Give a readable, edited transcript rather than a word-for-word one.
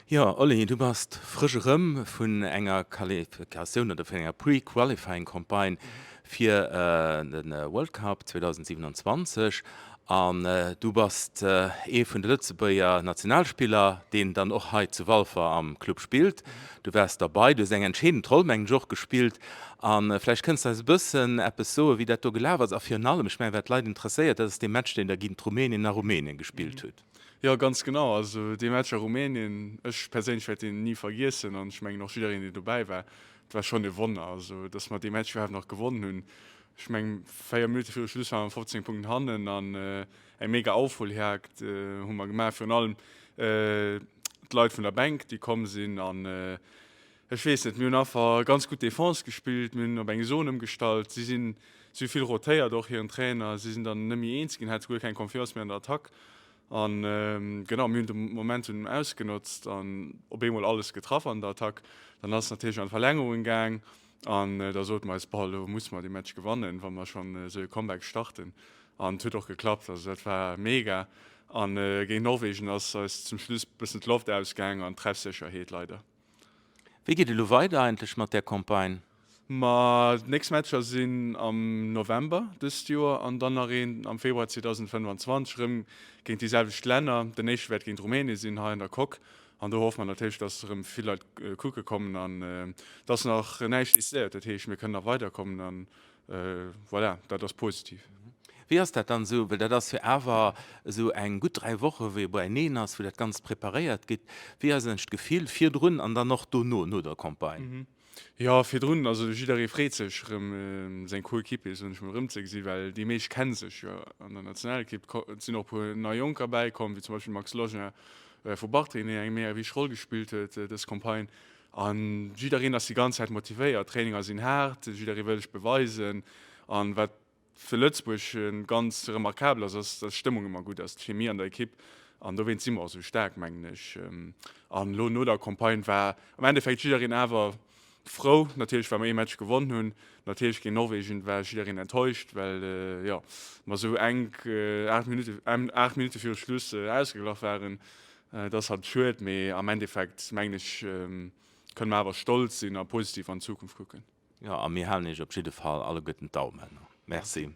Jo, Oli, du bass frësch erëm vun enger Qualifikatioun oder vun enger Pre-Qualifying Campagne fir de World Cup 2027 an du bass ee vun de Lëtzebuerger Nationalspiller, deen dann och hei zu Walfer am Club spillt. Du waars derbei, du hues eng entscheedend Roll, mengen ech, och gespillt a vläicht kënns de eis e bëssen eppes soen, wéi dat do gelaf ass a virun allem, ech mengen, wat d'Leit interesséiert, dat ass dee Match, deen der géint Rumänien a Rumänien gespillt hutt. Jo, ganz genau. Also dee Match a Rumänien, ech perséinlech wäert deen ni vergiessen an ech mengen och jiddereen, deen dobäi war. Et war schonn e Wonner, also datt mer dee Match iwwerhaapt nach gewonnen hunn. Ech mengen, 4 Minutte viru Schluss ware mer 15 Punkten hannen an eng mega Aufholjagd hu mer gemaach. Virun allem d'Leit vun der Bänk, déi komm sinn an Ech weess net, mir hunn einfach ganz gutt Defense gespillt, mir hunn op eng Zone ëmgestallt, si sinn, si hu vill rotéiert, och hiren Trainer, si sinn dann net méi eens ginn, hate guer keng Confiance méi an der Attack. An genau, mir hunn de Momentum ausgenotzt an op eemol alles getraff an der Attack. Dann ass et natierlech an d'Verlängerung gaang an da sote mer eis, Boah, elo musse mer dee Match gewannen, wa mer schonn esou e Comeback starten. An et huet och geklappt, also dat war mega. An géint Norwegen ass eis zum Schluss bëssen d'Loft ausgaang an d'Treffsécherheet leider. Wéi geet et elo weider eigentlech mat där Campagne? Ma d'nächst Matcher sinn am November dëst Joer an dann nach een am Februar 2025, erëm géint déi selwecht Länner. Den éischte wäert géint Rumänien sinn, hei an der Coque. An do hoffe mer natierlech, dass erëm vill Leit kucke kommen an et ass nach näischt decidéiert. Dat heescht, mir kënnen nach weiderkommen an Voilà, dat ass positiv. Wéi ass dat dann esou, well dat ass jo awer esou eng gutt 3 Woche wou ee beieneen ass, wou dat Ganzt preparéiert gëtt. Wéi ass eigentlech d'Gefill virdrun an dann och dono, no der Campagne? Jo, virdrun, also jidderee freet sech erëm seng Coéquipier, soen ech mol, erëmzegesinn, well déi meescht kenne sech jo an der Nationalekipp. Et sinn och e puer nei Jonker bäikomm, wéi zum Beispill de Max Login vu Bartreng, deen eng mega wichteg Roll gespillt huet dës Campagne. A jiddereen ass déi ganz Zäit motivéiert. D'Traininger sinn haart, jidderee wëll sech beweisen. A wat fir Lëtzebuerg ganz remarkabel ass, ass, datt d'Stëmmung ëmmer gutt ass, d'Chemie an der Ekipp. An dowéinst si mer och esou staark, mengen ech. An elo no der Campagne war am Endeffekt jiddereen awer frou, natierlech well mer ee Match gewonn hunn. Natierlech géint Norwegen war jiddereen enttäuscht, well jo mer esou enk 8 Minutte, 8 Minutte viru Schluss ausgeglach waren. Et ass halt schued, mee am Endeffekt mengen ech kënne mer awer stolz sinn a positiv an d'Zukunft kucken. Jo, a mir halen iech op jidde Fall alleguerten d'Daumen. Merci.